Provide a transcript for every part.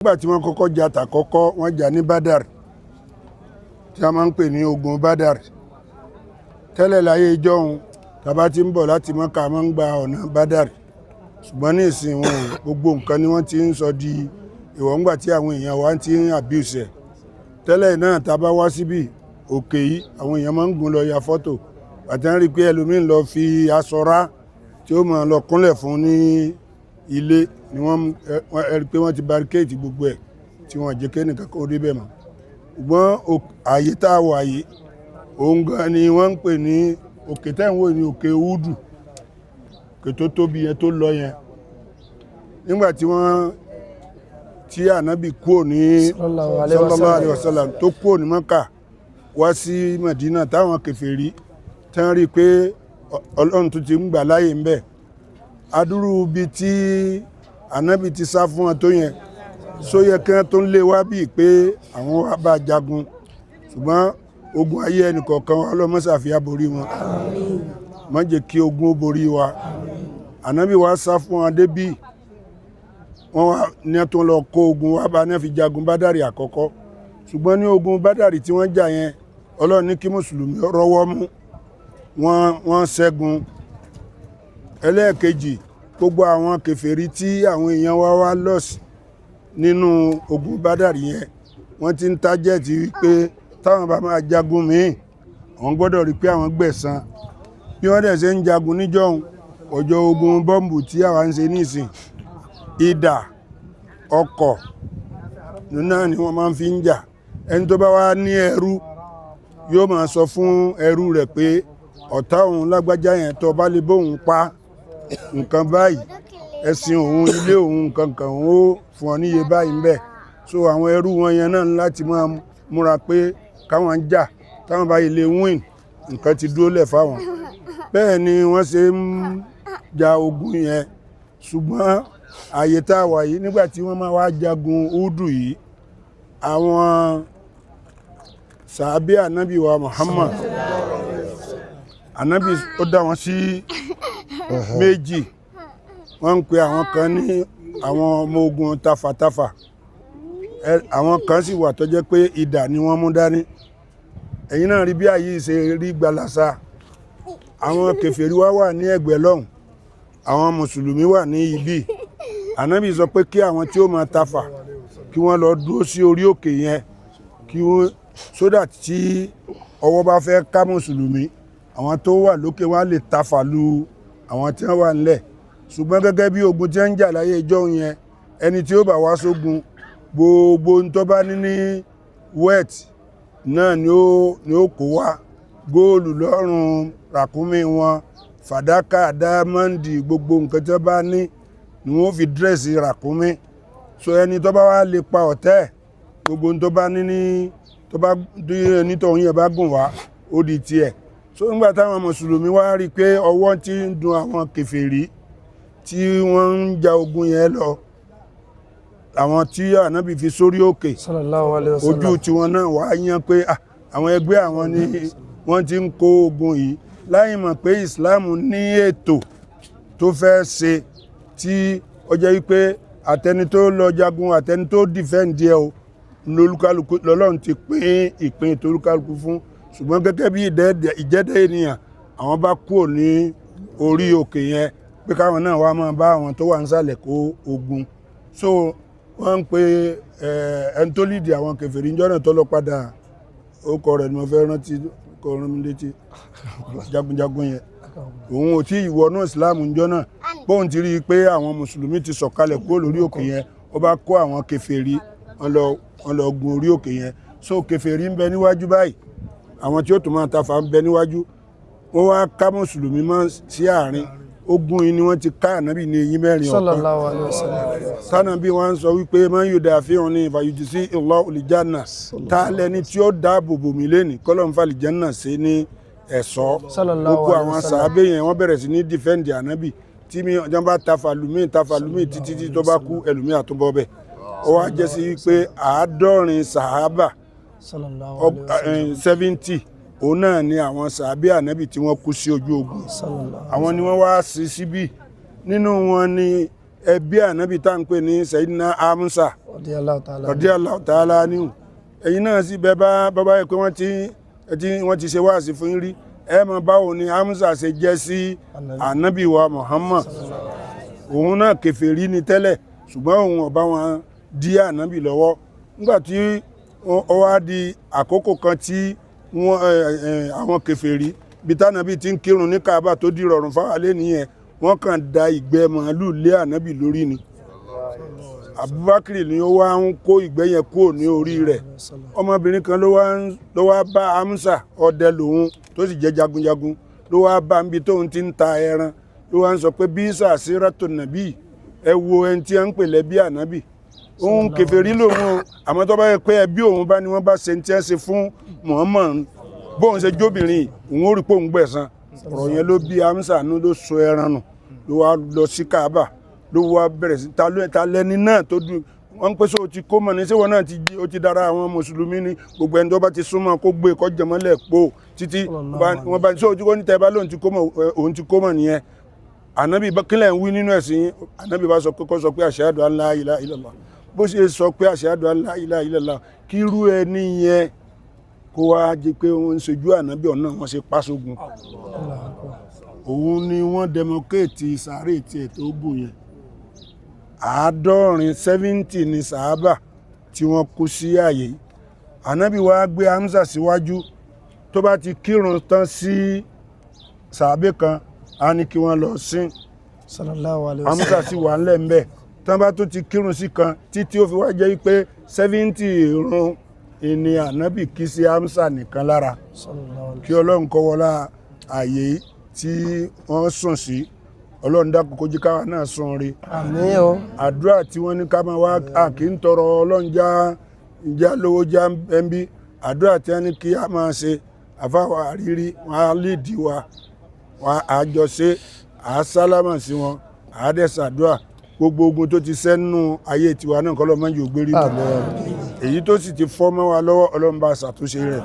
Nígbà tí wọ́n kọ́kọ́ jà tàkọ́kọ́, wọ́n jà ní Badar, tí a máa ń pè ní ogun Badar. Tẹ́lẹ̀ láyé ìjọ́un, tàbá tí ń bọ̀ láti Mọ́kà, máa ń gba ọ̀nà Badar. Ṣùgbọ́n ní ìsìn wọn, gbogbo nǹkan ni wọ́n ti ń sọ di ìwọ̀n ńgbà tí àwọn èèyàn wa ti ń abuse ẹ̀. Tẹ́lẹ̀ náà, tá a bá wá síbí òkè yìí, àwọn èèyàn máa ń gùn lọ ya fọ́tò àti wọ́n rí i pé ẹlòmíín lọ fi aṣọ rá tí ó máa lọ kúnlẹ̀ fún ní ilé ni. Wọ́n rí i pé wọ́n ti barricade gbogbo ẹ̀ tí wọ́n jẹ́ kẹ́nìkan kó débẹ̀ mọ́. Ṣùgbọ́n ààyè tá a wà yìí, òun gan ni wọ́n ń pè ní òkè tẹ́ ń wò ní òkè Údù, òkè tó tóbi yẹn tó lọ yẹn. Nígbà tí wọ́n tí ànábì kúrò ní sallallahu alaihi wasallam, tó kúrò ní Mọ́kà wá sí Mẹ̀dínà, táwọn kèfèrí tí wọ́n rí i pé Ọlọ́run tó ti ń gbà láàyè ń bẹ̀, adúrú bíi tí ànábì ti sá fún wọn tó yẹn, sóyẹ kí wọ́n tó ń lé wá bíi pé àwọn wá bá jagun. Ṣùgbọ́n ogun ayé ẹnìkọ̀ọ̀kan wa, ọlọ́mọ́sàfíà borí wọn, má jẹ́ kí ogun ó borí wa. Ànábì wa sá fún wọn débí, wọ́n wá ní tó lọ kó ogun wá bá ní fi jagun Bádàrí àkọ́kọ́. Ṣùgbọ́n ní ogun Bádàrí tí wọ́n jà yẹn, Ọlọ́run ní kí mùsùlùmí rọ́wọ́ mú wọ́n, wọ́n ṣẹ́gun. Ẹlẹ́ẹ̀kejì, gbogbo àwọn kèfèrí tí àwọn èèyàn wá wá lọ́sì nínú ogun Bádàrí yẹn, wọ́n ti ń target wípé táwọn bá máa jagun míì, àwọn gbọ́dọ̀ rí pé àwọn gbẹ̀san. Bí wọ́n dẹ̀ ṣe ń jagun níjọ́un, ọjọ́ ogun bọ́ǹbù tí àwa ń ṣe nísìn, idà, ọkọ̀ náà ni wọ́n máa fi ń jà. Ẹni tó bá wá ní ẹrú yóò máa sọ fún ẹrú rẹ̀ pé ọ̀tá òun lágbájá yẹn, tó bá lè bóun pa nǹkan báyìí, ẹṣin òun, ilé òun, nǹkan kan, òun ó fún ọ níye báyìí ń bẹ̀. So àwọn ẹrú wọn yẹn náà ní láti máa múra pé káwọn ń jà, táwọn bá lè win, nǹkan ti dúró lẹ̀ fáwọn. Bẹ́ẹ̀ ni wọ́n ṣe ń ja ogun yẹn. Ṣùgbọ́n ààyè tá a wà yìí, nígbà tí wọ́n máa wá jagun Údù yìí, àwọn sàábé ànábì wa Muhammad, ànábì ó dá wọn sí méjì. Wọ́n ń pe àwọn kan ní àwọn ọmọ ogun tafàtafà. Àwọn kan sì wà tó jẹ́ pé idà ni wọ́n mú dání. Ẹ̀yin náà rí bí àyè ṣe rí gbalasa. Àwọn kèfèrí wá wà ní ẹ̀gbẹ́ lọ́hùn, àwọn mùsùlùmí wà ní ibi. Ànábì sọ pé kí àwọn tí ó máa tafà kí wọ́n lọ dúró sí orí òkè yẹn, kí wọ́n so that tí ọwọ́ bá fẹ́ ká mùsùlùmí, àwọn tó wà lókè wọ́n á lè tafà lu àwọn tí wọ́n wà nílẹ̀. Ṣùgbọ́n gẹ́gẹ́ bí ogun tí wọ́n ń jà láyé ìjọ́ yẹn, ẹni tí ó bá wá sógun, gbogbo ohun tó bá ní ní wealth náà ni ó kó wá: góòlù lọ́rùn ràkúnmí wọn, fàdákà, dáyámọ́ǹdì, gbogbo nǹkan tí wọ́n bá ní ni wọ́n fi dress ràkúnmí. So ẹni tó bá wá lè pa ọ̀tẹ́ ẹ̀, gbogbo ohun tó bá ní ní tó bá tí onítọ̀hún yẹn bá gùn wá, ó di tiẹ̀. So nígbà táwọn mùsùlùmí wá rí i pé ọwọ́ ti ń dun àwọn kèfèrí tí wọ́n ń ja ogun yẹn lọ, àwọn tí ànábì fi sórí òkè, Sallallahu alayhi wa sallam. Ojú tiwọn náà wá yán pé ah, àwọn ẹgbẹ́ àwọn ni wọ́n ti ń kó ogun yìí, láì mọ̀ pé Islam ní ètò tó fẹ́ ṣe tí ó jẹ́ wípé àtẹni tó lọ jagun, àtẹni tó defend ẹ o, lolúkálukú lọ́lọ́run ti pín ìpín tolúkálukú fún. Ṣùgbọ́n gẹ́gẹ́ bí ìjẹ́dẹ́ ènìyàn, àwọn bá kúrò ní orí òkè yẹn pé káwọn náà wá máa bá àwọn tó wà nísàlẹ̀ kó ogun. So wọ́n ń pe ẹni tó lead àwọn kèfèrí níjọ́ náà tó lọ padà, orúkọ rẹ̀ ni mo fẹ́ rántí, kọ rán mi létí, jagunjagun yẹn. Òun ò tí ì wọnú ìsìláàmù níjọ́ náà. Bóun ti rí i pé àwọn mùsùlùmí ti sọ̀kalẹ̀ kúrò lórí òkè yẹn, ó bá kó àwọn kèfèrí, wọ́n lọ gun orí òkè yẹn. So kèfèrí ń bẹ níwájú báyìí, àwọn tí ó tún máa tafà ń bẹ níwájú. Wọ́n wá ká mùsùlùmí mọ́ sí àárín ogun yìí ni wọ́n ti ká ànábì ní eyín mẹ́rin ọ̀kan. Sallallahu alayhi wa sallam. Tánàbí wọn sọ wípé man yudafi'uni fayujzi Allahu al-janna, tá lẹni tí ó dáàbò bò mí lẹ́nìí, kọ́lọ́n fàlì janna sí ní ẹ̀ṣọ́. Sallallahu Gbogbo alayhi àwọn wa sallam. sàábé yẹn, wọ́n bẹ̀rẹ̀ sí ní defend ànábì. Tí mi ọjọ́ bá tafa lùmí, tafa lùmí, títí tí tó bá kú, ẹlòmí àtúbọ̀ bẹ̀. Ó wá jẹ́ sí wípé 70 sàhábà, Sallallahu alayhi wa sallam. 70, òun náà ni àwọn sàábé ànábì tí wọ́n kú sí ojú ogun. Sallallahu. Àwọn ni wọ́n wá sí síbí. Nínú wọn ni Ẹbí ànábì tá ń pè ní Sayyidina Amusa Radiyallahu ta'ala. Radiyallahu ta'ala anhu. Ẹ̀yin náà sì bẹ́ẹ̀ bá bàbá yẹ pé wọ́n ti ṣe wáàsí fún yín rí, ẹ mọ̀ báwo ni Amusa ṣe jẹ́ sí ànábì wa Muhammad. Òun náà kèfèrí ni tẹ́lẹ̀, ṣùgbọ́n òun ò bá wọn dí ànábì lọ́wọ́. Nígbà tí ó wá di àkókò kan tí wọ́n àwọn kèfèrí bí tànábì ti ń kírun ní Kaaba tó di rọrùn fáwọn alẹ́ nìyẹn, wọ́n kàn da ìgbẹ́ màálù lé ànábì lórí ni. Abubakar ni ó wá ń kó ìgbẹ́ yẹn kúrò ní orí rẹ̀. Ọmọbìnrin kan ló wá bá Amusa, ọdẹ lòun tó sì jẹ́ jagunjagun, ló wá bá níbi tóun ti ń ta ẹran, ló wá ń sọ pé bísà sírátò nàbí, ẹ wo ẹni tí ẹ ń pè lẹ́bí ànábì. Òun kèfèrí lòun o, àmọ́ tó bá yẹ pé ẹbí òun bá ní wọ́n bá ṣe tí ẹ ṣe fún Muhammad, bóun ṣe jóbìnrin, òun ó rí pé òun gbẹ̀san. Ọ̀rọ̀ yẹn ló bí Amusa nú, ló sọ ẹran nù, ló wá lọ sí Kaaba, ló wá bẹ̀rẹ̀ sí ta ló ta lẹ́ni náà tó dùn wọ́n ń pẹ́ sọ ti kó mọ̀ ní ṣé wọn náà ó ti dára àwọn mùsùlùmí ni. Gbogbo ẹni tó bá ti súnmọ́ kó gbé kó jẹmọ́lẹ̀ pò títí wọ́n bá sọ ojú kó ní tẹ́ bá lóun ti kó mọ̀, òun ti kó mọ̀ nìyẹn. Ànábì kílẹ̀ ń wí nínú ẹ̀sìn yín? Ànábì bá sọ pé kó sọ pé ashhadu an la ilaha illallah. Bó ṣe sọ pé ashhadu an la ilaha illallah, kí irú ẹni yẹn kó wá jẹ pé wọ́n ń ṣojú ànábì ọ̀nà wọn ṣe pàṣogun. Òun ni wọ́n democrate sàárè tiẹ̀ tó gùn yẹn. 70 70 ni sàábà tí wọ́n kú sí àyè yìí. Ànábì wa gbé Hamza síwájú. Tó bá ti kírun tán sí sàábé kan, á ní kí wọ́n lọ sin. Sallallahu alayhi wa Hamza sallam. sì wà ńlẹ̀ ńbẹ̀. Tán bá tún ti kírun sí kan títí ó fi wá jẹ́ pé 70 ìrun ìní ànábì kí sí Hamza nìkan lára. Sallallahu alayhi. Kí Ọlọ́run kó wọlá àyè tí wọ́n sùn sí, Ọlọ́run dákun kó jẹ́ káwa náà sùn rí. Àmín o. Àdúrà tí wọ́n ní ká máa wá, a kì í tọrọ Ọlọ́run já lówó já ẹnbí. Àdúrà tí wọ́n ní kí a máa ṣe, àfáwà àrírí wọn á lídìí wa, wọn á jọ ṣe, à á sálámà sí wọn, à á dẹ̀ ṣàdúrà. Gbogbo ogun tó ti sẹ́nu ayé tiwa náà, kọ́ lọ́mọ yóò gbérí mọ́. Èyí tó sì ti fọ́ mọ́ wa lọ́wọ́, Ọlọ́run bá ṣàtúnṣe rẹ̀,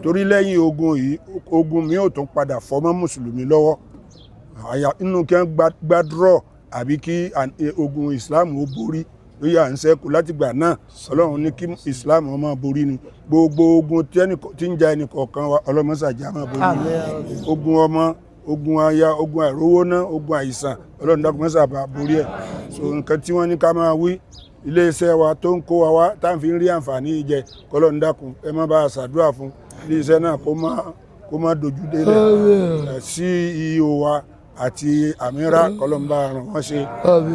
torí lẹ́yìn ogun yìí, ogun mi ò tún padà fọ́ mọ́ mùsùlùmí lọ́wọ́. Àyà inú kí wọ́n gbàdúrọ̀ àbí kí ogun Islam ó borí lórí à ń sẹ́kù. Látìgbà náà, Ọlọ́run ní kí Islam ó máa borí ni. Gbogbo ogun tí ń ja ẹnì kọ̀ọ̀kan wa, Ọlọ́run ṣàjà máa borí ni. Ogun ọmọ, ogun aya, ogun àìrówó ná, ogun àìsàn, Ọlọ́run dákun mọ́sà bá borí ẹ̀. So nǹkan tí wọ́n ní ká máa wí, iléeṣẹ́ wa tó ń kó wa wá tá à ń fi ń rí àǹfààní jẹ, kọlọ́run dákun, ẹ má bá a ṣàdúrà fún iléeṣẹ́ náà kó má dojú délẹ̀. CEO wa àti àmírà, kọlọ́run bá ràn wọ́n ṣe.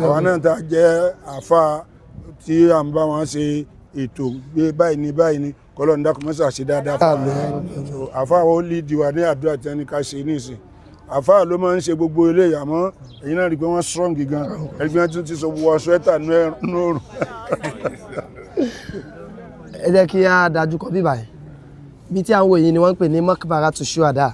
Àwa náà tá a jẹ́ àfa tí à ń bá wọn ṣe ètò gbé báyìí ní báyìí ní, kọlọ́run dákun mọ́sà ṣe dáadáa fún wa. So àfa wo lead wa ní àdúrà tí wọ́n ní ká ṣe nísìn. Àfa ló máa ń ṣe gbogbo eléyìí, àmọ́ èyí náà rí i pé wọ́n strong gan, ẹni pé wọ́n tún ti sọ wọ sweater nú òrùn. Ẹ jẹ́ kí á dájú kọ bíbáyìí. Bí tí à ń wò yìí ni wọ́n ń pè ní Makbaratu Shuhada.